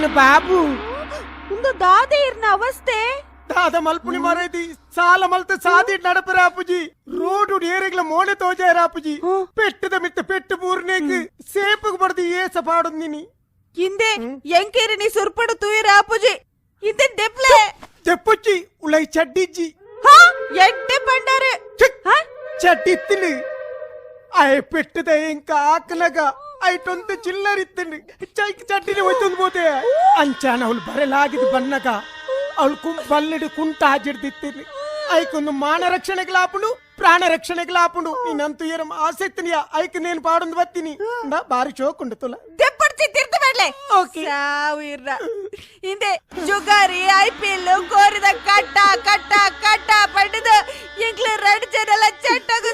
ಯಾನ್ ಬಾಬು. ಉಂದು ದಾದೆ ಇರ್ನ ಅವಸ್ಥೆ? ದಾದ ಮಲ್ಪುನಿ ಮರೈತಿ, ಸಾಲ ಮಲ್ತ ಸಾದಿ ನಡಪರ ಆಪುಜಿ, ರೋಡು ಏರೆಗ್ಲ ಮೋನೆ ತೋಜಾಯರ ಆಪುಜಿ. ಪೆಟ್ಟದ ಮಿತ್ತ ಪೆಟ್ಟು ಬೂರ್ನೇಕ್ ಸೇಪುಗ್ ಬಡ್ದು ಏಸ ಪಾಡೊಂದಿನಿ. ಇಂದೆ ಎಂಕೇರಿ ನೀ ಸುರ್ಪಡು ತೂಯಿರ ಆಪುಜಿ, ಇಂದೆ ದೆಪ್ಲೆ. ತೆಪ್ಪುಚ್ಚಿ, ಉಲೈ ಚಡ್ಡಿಜ್ಜಿ. ಹಾ, ಎಡ್ಡೆ ಪಂಡಾರೆ. ಚಿಕ್. ಹಾ? ಚಡ್ಡಿತ್ತಿಂಡು. ಆಯೆ ಪೆಟ್ಟದ ಎಂಕ ಆಕಲಗ ಐಟೊಂತ ಚಿಲ್ಲರಿತ್ತಂಡು ಚೈಕ್ ಚಡ್ಡಿని ಹೋಯ್ತೊಂದು ಪೋತೆ. ಅಂಚಾನ ಅವಳು ಬರಲಾಗಿದ್ದು ಬನ್ನಗ ಅವಳು ಕುಂ ಬಲ್ಲಿಡು ಕುಂಟ ಹಾಜಿಡ್ದಿತ್ತಿನಿ. ಐಕೊಂದು ಮಾನ ರಕ್ಷಣೆಗ್ಲಾಪುಂಡು, ಪ್ರಾಣ ರಕ್ಷಣೆಗ್ಲಾಪುಂಡು. ನೀನಂತೂ ಏರಂ ಆಸಕ್ತಿನಿಯ ಐಕ್ ನೇನು ಪಾಡೊಂದು ಬತ್ತೀನಿ. ಇಂದಾ, ಬಾರಿ ಚೋಕುಂಡು ತುಲ. ದೆಪ್ಪಡ್ಚಿ, ತಿರ್ತು ಬೇಡ್ಲೆ. ಓಕೆ. ಸಾವಿರ ಹಿಂದೆ ಜುಗಾರಿ, ಐಪಿಎಲ್, ಕೋರಿದ ಕಟ್ಟ ಕಟ್ಟ ಕಟ್ಟ ಪಡೆದು ಎಂಕ್ಲೆ ರಡ್ ಜನಲ ಚಟ್ಟಗು.